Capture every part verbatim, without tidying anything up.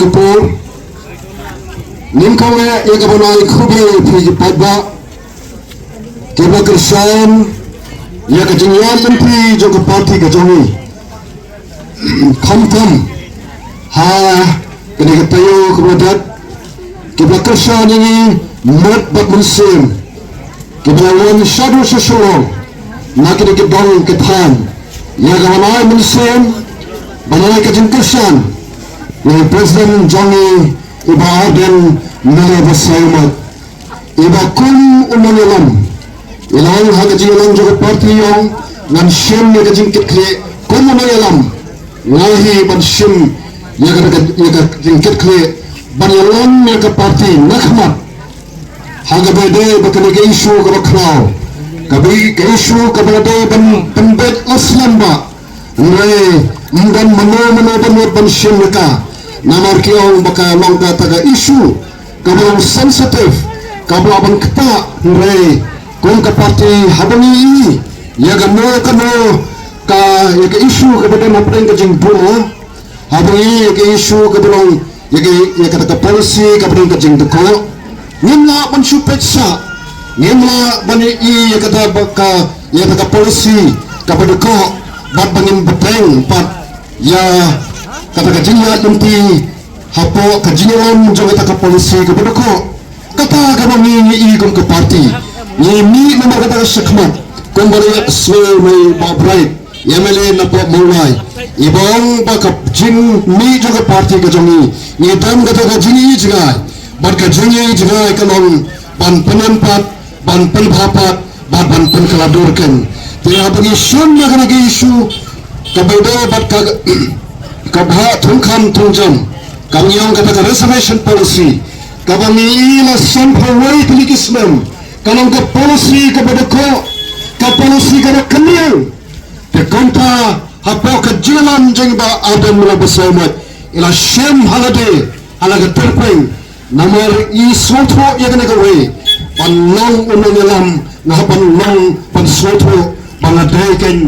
Por, ngin kaweh ïa ka ban ai khublei ïa phi ki paidbah kiba kyrshan ïa ka jingïaid lynti jong ka party ka jong ngi. Khamtam ha kane ka taïew kaba dap, kiba kyrshan ïa ngi met bad mynsiem, kiba la wan shaduh sha Shillong na kine ki dong ki thaiñ ïa ka ban ai mynsiem, ban ai ka jingkyrshan ïa u President jong ngi, i Bah Ardent Miller Basaiawmoit. Iba kum u nongïalam, i long ha ka jingïalam jong ka party, ïong ngan shim ïa ka jingkitkhlieh kum u nongïalam. Nga hi ban shim ïa ka, ïa ka jingkitkhlieh ban ïalam ïa ka party na khmat. Ha kaba dei ba kane ka issue kaba khraw, kaba, ka issue kaba dei ban pynbeit la slem ba, hynrei ym don mano mano ban wad ban shim ïa ka. Namar ki ong ba ka long kata ka issue kaba long sensitive, kaba lah ban ktah, hynrei kum ka party haba ngi ïohi ïa kano kano ka, ïa ka issue kaba don hapdeng ka jingbuh, haba ngi ïohi ïa ka issue kaba long ïa ka, ïa kata ka policy kaba don ka jingdkoh, ngim lah ban shu peit sha, ngim lah ban ïohi ïa kata ba ka, ïa kata ka policy kaba dkoh bad ba ngin bteng pat ïa kata ka jingïaid lynti hapoh ka jingïalam jong kata ka policy kaba dkoh. Kata kaba ngi, ngi ïohi kum ka party, ngi mih namar kata ka shakhmat, kumba la ïa sngew na i Bah Bright, i M L A na pdeng Mawlai, iba ong ba ka jingmih jong ka party ka jong ngi, ngi don kata ka jingïohi jngai, bad ka jingïohi jngai ka long ban pynïeng pat, ban pynbha pat, bad ban pynkylla dur kein. Te haba ngi shon na kane ka issue kaba ïadei bad ka, ka Bah Thungkam Thungjam, kaba ngi ong kata ka reservation policy, kaba ngi ïohi la sanphew wei tylli ki snem ka long ka policy kaba dkoh, ka policy kaba kynriang. Te kumta hapoh ka jingïalam jong i Bah Ardent Miller Basaiawmoit, i la shim ha lade, ha la ka tyrpeng, namar i sngewthuh ïa kane kawei, ban long u nongïalam, nga ban long, ban sngewthuh ba nga dei kein,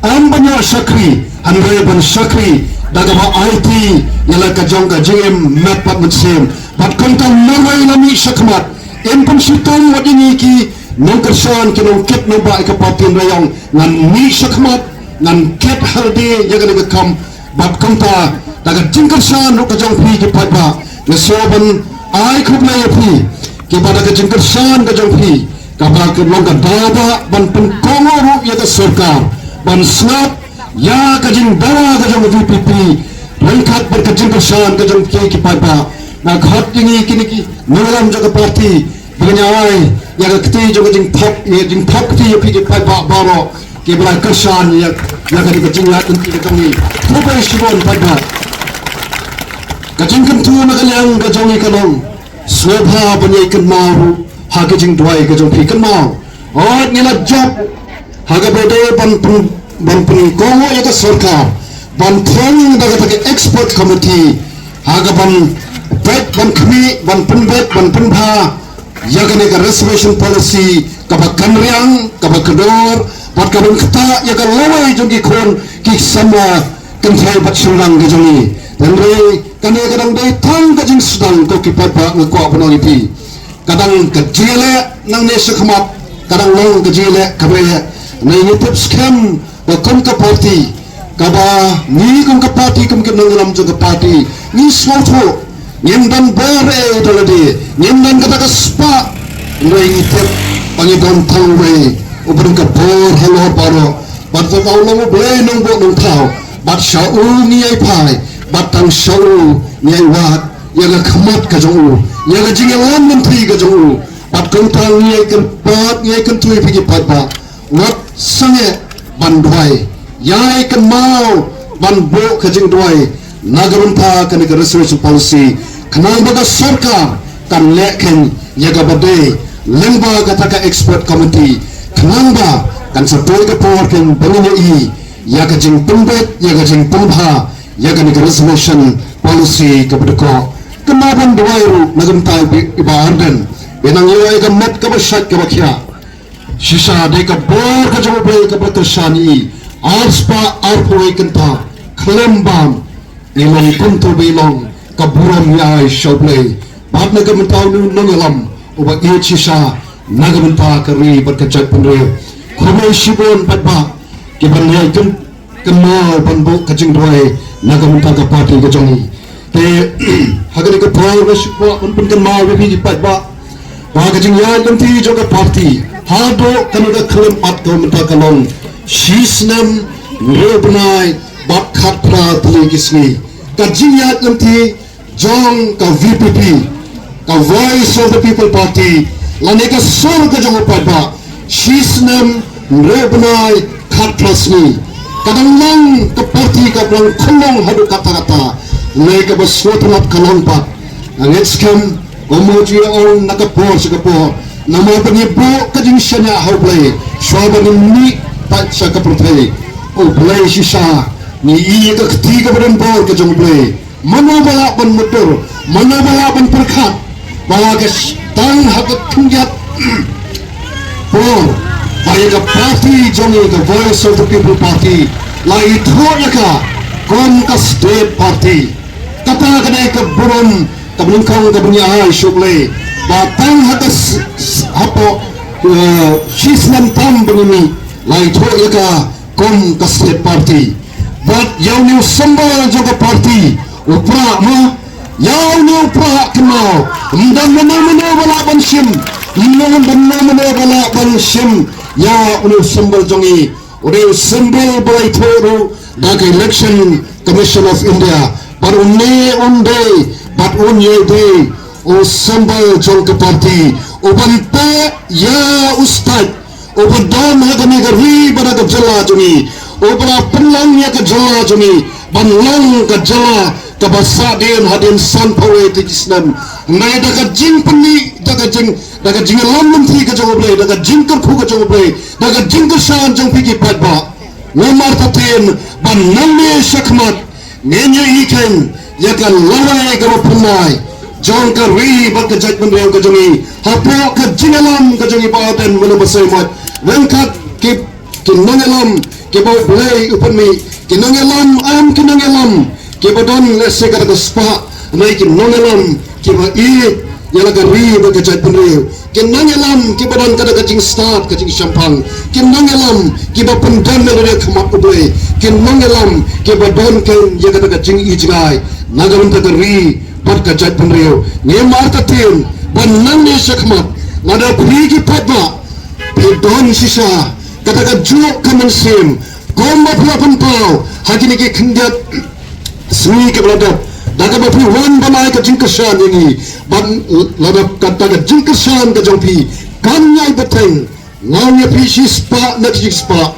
ym ban ïoh shakri, hynrei ban shakri da kaba aiti ïa la ka jong ka jingim met bad mynsiem. Bad kumta marwei la mih shakhmat, ym pynshitom wat ïa ngi ki nongkyrshan, ki nongkit nongbah ïa ka party, hynrei ïong ngan mih shakhmat, ngan kit ha lade ïa kane ka kam. Bad kumta da ka jingkyrshan ruh ka jong phi ki paidbah, nga sngew ban ai khublei ïa phi, kiba da ka jingkyrshan ka jong phi, kaba ka long ka daw ba ban pynkohnguh ruh ïa ka sorkar ban sngap ïa ka jingdawa ka jong ka V P P, ryngkat bad ka jingkyrshan ka jong phi ki paidbah. Nga khot ïa ngi kine ki nongïalam jong ka party ba ngin ïa ai ïa ka kti jong ka jingthok, ïa jingthok kti ïa phi ki paidbah baroh kiba la kyrshan ïa, ïa ka, ka jingïaid lynti ka jong ngi. Khublei shibun paidbah. Ka jingkyntu na ka liang ka jong ngi ka long, sngewbha ban ïai kynmaw ruh ha ka jingduwai ka jong phi, kynmaw. Hooid, ngi la jop ha kaba dei ban pyn, ban pynkohnguh ïa ka sorkar, ban thung da kata ka expert committee, ha kaban peit, ban khmih, ban pynbeit, ban pynbha ïa kane ka reservation policy kaba kynriang, kaba kordor, bad kaban ktah ïa ka lawei jong ki khun ki samla kynthei bad shynrang ka jong ngi. Hynrei kane ka dang dei tang ka jingsdang, ko ki paidbah, nga kwah ban ong ïa phi. Ka dang ka jingïaleh nangne shakhmat, ka dang long ka jingïaleh kaba ïaleh. Ngi tip skhem ba kum ka party, kaba ngi kum ka party, kum ki nongïalam jong ka party, ngi sngewthuh, ngim don bor ei da lade, ngim don kata ka spah. Hynrei ngi tip ba ngi don tang uwei uba don ka bor halor baroh, bad uba u long U Blei Nongbuh Nongthaw, bad sha u ngi ïai phai, bad tang sha u ngi ïai wad ïa ka khmat ka jong u, ïa ka jingïalam lynti ka jong u. Bad kumta ngi ïai kynpad, ngi ïai kyntu ïa phi ki paidbah, wat sangeh ban duwai, ïai kynmaw ban buh ka jingduwai na ka bynta kane ka reservation policy, khnang ba ka sorkar kan leh khein ïa kaba dei lyngba kata ka expert committee, khnang ba kan sa poi ka por khein ba ngin ïohi ïa ka jingpynbeit, ïa ka jingpynbha ïa kane ka reservation policy kaba dkoh. Kynmaw ban duwai ruh na ka bynta i Bah Ardent, ba nang ïoh ïa ka met kaba shait kaba khiah. Shisha dei ka bor ka jong U Blei kaba kyrshan ïa i, arspah arphew wei kynta khlem bam. I long kumto ba i long, ka burom ïa i sha U Blei. Bad na ka bynta u nongïalam uba ïeit shisha na ka bynta ka ri bad ka jaitbynriew. Khublei shibun paidbah kiban ïai kynmaw ban buh ka jingduwai na ka bynta ka party ka jong ngi. Te ha kane ka por nga shu kwah ban pynkynmaw ïa phi paidbah ba ka jingïaid lynti jong ka party haduh kane ka khlem pat ka mynta ka long shi snem hynriew bnai bad khatphra tylli ki sngi. Ka jingïaid lynti jong ka V P P, ka Voice of the People Party, lane ka sur ka jong u paidbah, shi snem hynriew bnai khatphra sngi. Ka dang long ka party kaba dang khunlung haduh katta katta, ne kaba sngewtynnat ka long pat. Nga ngeit skhem kumba ju ong na ka por sha ka por, namar ba ngi buh ka jingshaniah ha U Blei shuwa ba ngin mih pat sha ka pyrthei. U Blei shisha, ngi ïohi ïa ka kti kaba donbor ka jong U Blei. Mano ba lah ban mutdur, mano ba lah ban pyrkhat ba la ka tang ha ka khyndiat por ba ïa ka party jong ngi, ka Voice of the People Party, la ithuh ïa ka kum ka state party. Kata ka dei ka burom kaba nyngkong kaba ngi ai sha U Blei ba tang ha ka hapoh shi snem tam ba ngi mih la ithuh ïa ka kum ka state party. Bad ïa une u symbol jong ka party u prah mo, ïa une u prah kynmaw. Ym don mano mano ba lah ban shim, ym don mano mano ba lah ban shim ïa une u symbol jong ngi. U dei u symbol ba la ithuh ruh da ka Election Commission of India. Bad une un dei bad un ïa dei u symbol jong ka party uban teh ïa u state uba don ha kane ka ri bad ha ka jylla jong ngi, uba la pynlong ïa ka jylla jong ngi ban long ka jylla kaba sahdien hadien sanphew tylli ki snem. Hynrei da ka jingpynmih, da ka jing, da ka jingïalam lynti ka jong U Blei, da ka jingkyrkhu ka jong U Blei, da ka jingkyrshan jong phi ki paidbah, ngi martatien ban nangne shakhmat ngin ïohi keiñ ïa ka lawei kaba pynmai jong ka ri bad ka jaitbynriew ka jong ngi hapoh ka jingïalam ka jong ngi ba ardent mynno ba saimat. Ryngkat ki, ki nongïalam kiba U Blei u pynmih, ki nongïalam, em, ki nongïalam kiba don lehse kata ka spah, hynrei ki nongïalam kiba ïeit ïa la ka ri bad ka jaitbynriew. Ki nongïalam kiba don kata ka jingstad ka jingshemphang. Ki nongïalam kiba pyndem ïa lade ha khmat U Blei. Ki nongïalam kiba don keiñ ïa kata ka jingïeit jngai na ka bynta ka ri bad ka jaitbynriew. Ngi martatien ban nangne shakhmat, lada phi ki paidbah phi don shisha kata kajuh ka mynsiem kumba phi la pynpaw ha kine ki khyndiat sngi kiba la dep, da kaba phi wan ban ai ka jingkyrshan ïa ngi. Bad lada kata ka jingkyrshan ka jong phi kan ïai bteng, nga ong ïa phi, shispah na ki jingspah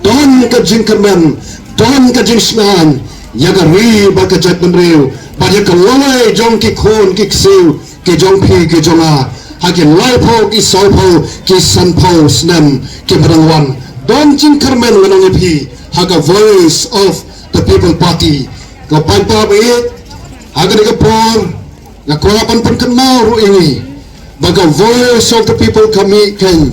don ka jingkyrmen, don ka jingshngaiñ ïa ka ri bad ka jaitbynriew bad ïa ka lawei jong ki khun ki ksiew ki jong phi ki jong nga ha ki laiphew ki sawphew ki sanphew snem kiba dang wan. Don jingkyrmen, ngan ong ïa phi, ha ka Voice of the People Party. Ko paidbah ba ïeit, ha kane ka por nga kwah ban pynkynmaw ruh ïa ngi ba ka Voice of the People ka mih keiñ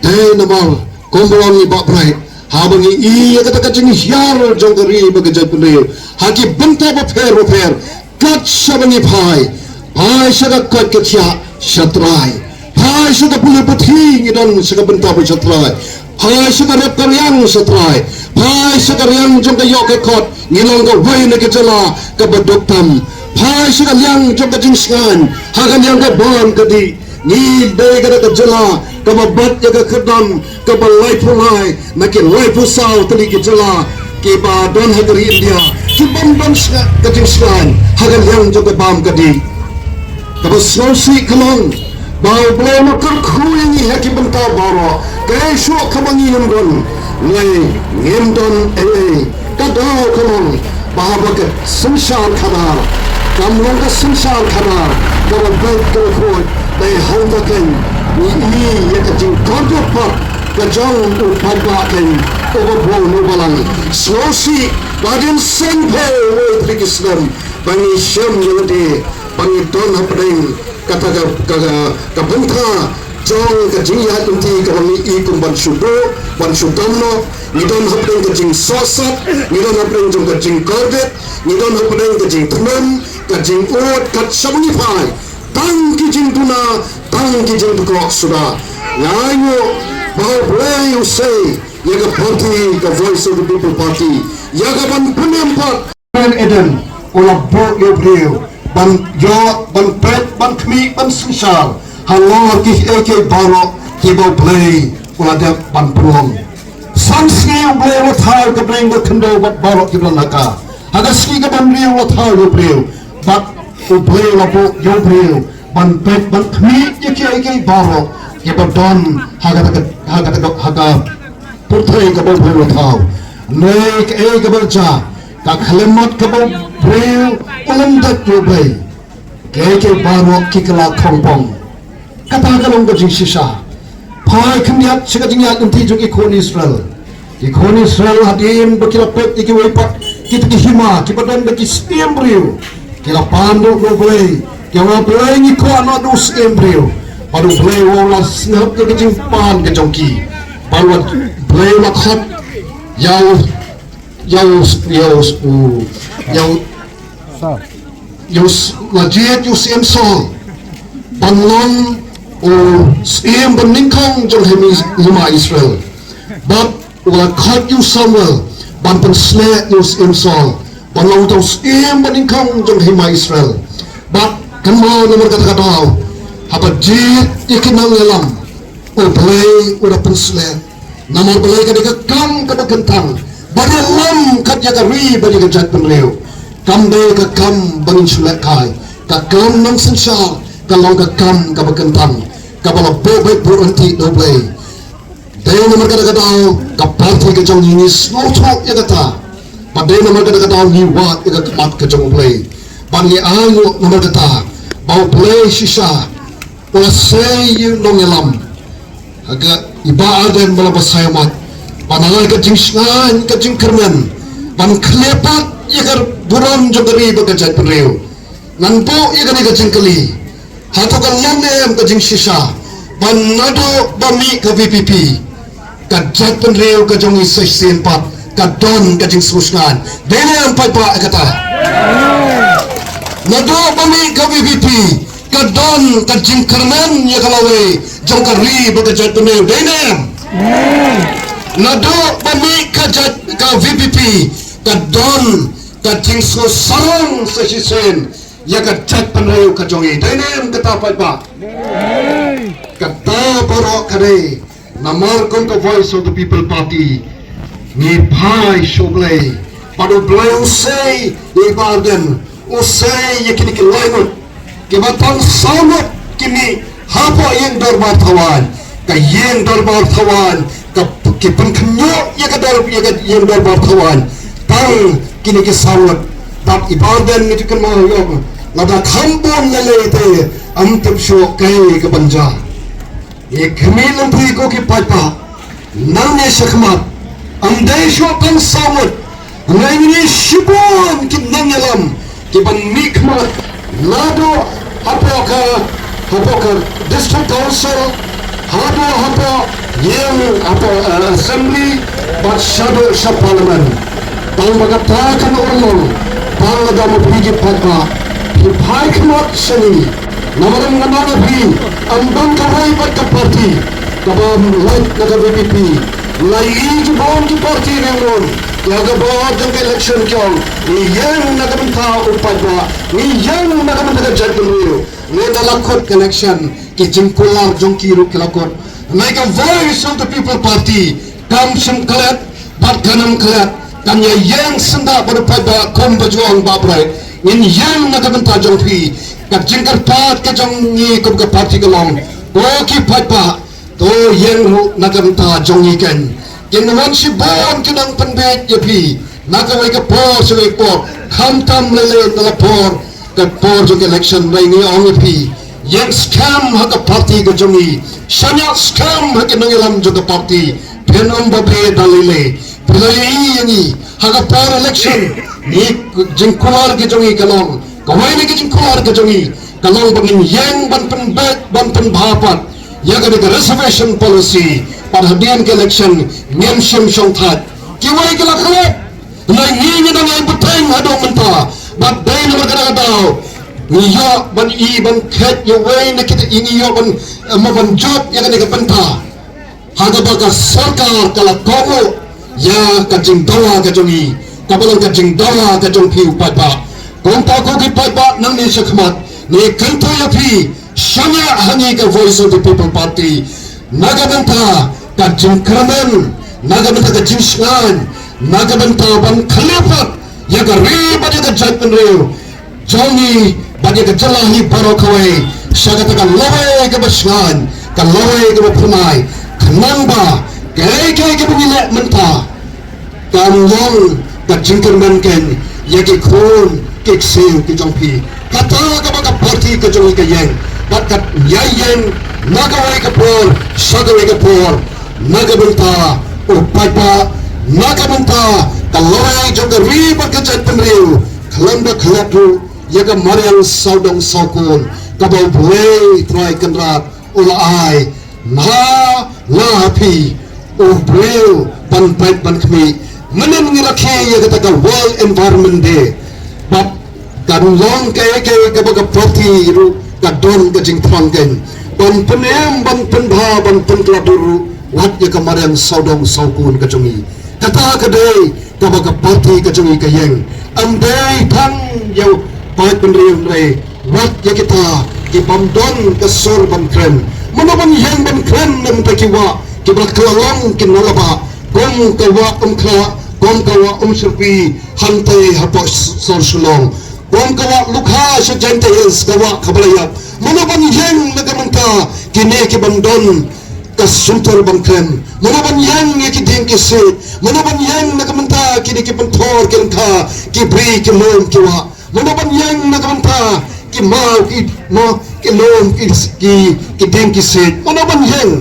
dei namar kumba ong i Bah Bright, haba ngi ïohi ïa kata ka jinghiar jong ka ri bad ka jaitbynriew ha ki bynta bapher bapher, kat shaba ngi phai, phai sha ka koit ka khiah sha trai, phai sha ka pule puthi ngi don sha ka bynta ba sha trai, phai sha ka rep ka riang sha trai, phai sha ka riang jong ka ïoh ka kot ngi long kawei na ka jylla kaba duk tam, phai sha ka liang jong ka jingshngaiñ ha ka liang ka bam ka dih. Ngi dei kata ka jylla kaba bat ïa ka kyrdan kaba laiphew lai na ki laiphew saw tylli ki jylla kiba don ha ka ri India, ki bym don sha ka jingshngaiñ ha ka liang jong ka bam ka dih. Kaba sngewsih ka long ba U Blei u la kyrkhu ïa ngi ha ki bynta baroh, kaei shuh kaba ngi ym don, ngi ngim don ei ei. Ka daw ka long ba haba ka synshar khadar kam long ka synshar khadar kaba beit kaba khuid, dei hangta keiñ ngi ïohi ïa ka jingkordor pat ka jong u paidbah keiñ uba bun uba lang. Sngewsih ba hadien sanphew wei tylli ki snem ba ngi shem ïa lade ba ngi don hapdeng kata ka, ka, ka, ka bynta jong ka jingïaid lynti kaba ngi i kum ban shu duh ban shu dam noh. Ngi don hapdeng ka jingsohsat, ngi don hapdeng jong ka jingkordit, ngi don hapdeng ka jingthmen, Ka jingud kat sha ba ngi phai, tang ki jingduna, tang ki jingpynkoh suda. Nga ainguh ba U Blei u sei ïa ka party, ka Voice of the People Party, ïa ka ban pynïam pat. Eden u la buh ïa u briew ban ïoh, ban peit, ban khmih, ban synshar halor kiei kiei baroh kiba U Blei u la dep ban pynlong. San sngi U Blei u la thaw ka bneng ka khyndew bad baroh kiba don ha ka. Ha ka sngi kaba hynriew u la thaw ïa u briew, bad U Blei u la buh ïa u briew ban peit, ban khmih ïa kiei kiei baroh kiba don ha ka, ha ka, ha ka pyrthei kaba U Blei u la thaw. Hynrei kaei kaba jia, ka khyllipmat kaba u briew u lyndet ïa U Blei, kaei kaei baroh ki kylla khongpong. Kata ka long ka jingshisha. Phai khyndiat sha ka jingïaid lynti jong ki khun Israel. Ki khun Israel hadien ba ki la peit ïa kiwei pat kita ki hima kiba don da ki syiem briew, ki la pan ruh da U Blei. Ki ong, Blei, ngi kwah noh da u syiem briew. Bad U Blei u la sngap ïa ka jingpan ka jong ki. Bad U Blei u la khot ïa u, ïa u, ïa u, ïa u, ïa u, ïa u s-, la jied ïa u syiem Saul ban long u syiem banyngkong jong hima, hima Israel. Bad u la khot ïa u Samuel ban pynsleh ïa u syiem Saul ban long uta u syiem banyngkong jong hima Israel. Bad kynmaw, namar kata ka daw, haba jied ïa ki nongïalam, U Blei u da pynsleh. Namar balei? Ka dei ka kam kaba kyntang ban ïalam kat ïa ka ri bad ïa ka jaitbynriew. Kam dei ka kam ba ngin shu lehkai. Ka kam nongsynshar ka long ka kam kaba kyntang, kaba la buh beit buh ryntih da U Blei. Dei namar kata ka daw ka party ka jong ngi, ngi sngewthuh ïa kata. Bad dei namar kata ka daw ngi wad ïa ka khmat ka jong U Blei. Bad ngi ainguh namar kata ba U Blei shisha u la sei ïa u nongïalam, ha ka, i Bah Ardent, ba la ba saimat, ba na ka jingshngaiñ, ka jingkyrmen ban khlieh pat ïa ka burom jong ka ri bad ka jaitbynriew. Ngan buh ïa kane ka jingkylli. Hato ka long ne em ka jingshisha ba naduh ba mih ka V P P, ka jaitbynriew ka jong ngi sa shisien pat ka don ka jingsngewshngaiñ? Dei ne em paidbah ïa kata? Naduh ba mih ka V P P ka don ka jingkyrmen ïa ka lawei jong ka ri bad ka jaitbynriew, dei ne em? Naduh ba mih ka jait, ka V P P ka don ka jingsngewsarong sa shisien ïa ka jaitbynriew ka jong ngi, dei ne em kata paidbah? Kata baroh ka dei namar kum ka Voice of the People Party ngi phai sha U Blei. Bad U Blei u sei ïa i Bah Ardent, u sei ïa kine ki lai ngut, kiba tang saw ngut ki mih hapoh ïing dorbar thawaiñ. Ka ïing dorbar thawaiñ, ka, ki pynkhynñiuh ïa ka dor, ïa ka ïing dorbar thawaiñ tang kine ki saw ngut. Bad i Bah Ardent, ngi ju kynmaw ïa u, lada kham bun lei lei te, ym tip shuh kaei ka ban jia. Ngi khmih lynti ko ki paidbah, nangne shakhmat ym dei shuh tang saw ngut, hynrei ngi shibun ki nongïalam ki ban mihkhmat, naduh hapoh ka, hapoh ka District Council, haduh hapoh ïing, hapoh, eh, Assembly, bad shaduh sha Parliament. Tang ba kata kan urlong tang lada ma phi ki paidbah phi phai khmat sha ngi. Namar ngan ong ïa phi, ym don kawei pat ka party kaba lait na ka V P P. La ïohi ki bun ki party ring rung ïa ka bor jong ka election, ki ong ngi ïeng na ka bynta u paidbah, ngi ïeng na ka bynta ka jaitbynriew. Lada la kut ka election, ki jingkular jong ki ruh ki la kut. Hynrei ka Voice of the People Party kam shym klet bad kan ym klet, kan ïa ïeng syndah bad u paidbah kumba ju ong Bah Bright. Ngin ïeng na ka bynta jong phi. Ka jingkyrpad ka jong ngi kum ka party ka long, ko ki paidbah, to ïeng ruh na ka bynta jong ngi keiñ. Kin wan shibun ki nongpynbeit ïa phi na kawei ka por sha kawei ka por, khamtam lei lei na la por, ka por jong ka election. Hynrei ngi ong ïa phi, ïeng skhem ha ka party ka jong ngi, shaniah skhem ha ki nongïalam jong ka party. Phin ym babe da lei lei. Phi la ïohi ïa ngi ha ka por election, ngi, jingkular ka jong ngi ka long, kawei na ki jingkular ka jong ngi ka long ba ngin ïeng ban pynbeit, ban pynbha pat ïa kane ka reservation policy. Bad hadien ka election ngim shym shongthait. Kiwei ki la klet, hynrei ngi ngi dang ïai bteng haduh mynta. Bad dei namar kata ka daw ngi ïoh ban i ban khet ïa wei na kita, ngi ïoh ban, eh, mo ban jot ïa kane ka bynta. Ha kaba ka sorkar ka la kohnguh ïa ka jingdawa ka jong ngi, kaba long ka jingdawa ka jong phi u paidbah. Kumta ko ki paidbah, nangne shakhmat ngi kyntu ïa phi, shaniah ha ngi ka Voice of the People Party na ka bynta ka jingkyrmen, na ka bynta ka jingshngaiñ, na ka bynta ban khlem pat ïa ka ri bad ïa ka jaitbynriew jong ngi bad ïa ka jylla hi baroh kawei sha kata ka lawei kaba shngaiñ, ka lawei kaba phyrnai, khnang ba kaei kaei kaba ngi leh mynta kan long ka jingkyrmen keiñ ïa ki khun ki ksiew ki jong phi. Kata kaba ka party ka jong ngi ka ïeng bad ka ïai ïeng na kawei ka por sha kawei ka por, na ka bynta u paidbah, na ka bynta ka lawei jong ka ri bad ka jaitbynriew, khlem da klet ruh ïa ka mariang sawdong sawkun kaba U Blei Trai Kynrad u la ai na la ha phi u briew ban beit ban khmih. Mynnin ngi rakhe ïa kata ka World Environment Day bad kan long kaei kaei kaba ka party ruh ka don ka jingthrang keiñ ban pynim, ban pynbha, ban pynkylla dur ruh wat ïa ka mariang sawdong sawkun ka jong ngi. Kata ka dei kaba ka party ka jong ngi ka ïeng. Ym dei tang ïa u paidbynriew hynrei wat ïa kita ki bym don ka sur ban kren. Mano ban ïeng ban kren na mynta ki wah kiba la kylla long ki nongbah, kum ka wah Umkhrah, kum ka wah Umshyrpi hangtei hapoh sor Shillong, kum ka wah Lukha sha Jaintia Hills, ka wah kaba la ïap. Mano ban ïeng na ka mynta kine ki bym don ka shyntur ban kren? Mano ban ïeng ïa ki dieng ki siej? Mano ban ïeng na ka mynta kine ki pynthor ki lyngkha, ki bri, ki lum, ki wah? Mano ban ïeng na ka mynta ki maw, ki mo, ki lum, ki, ki, ki dieng ki siej? Mano ban ïeng?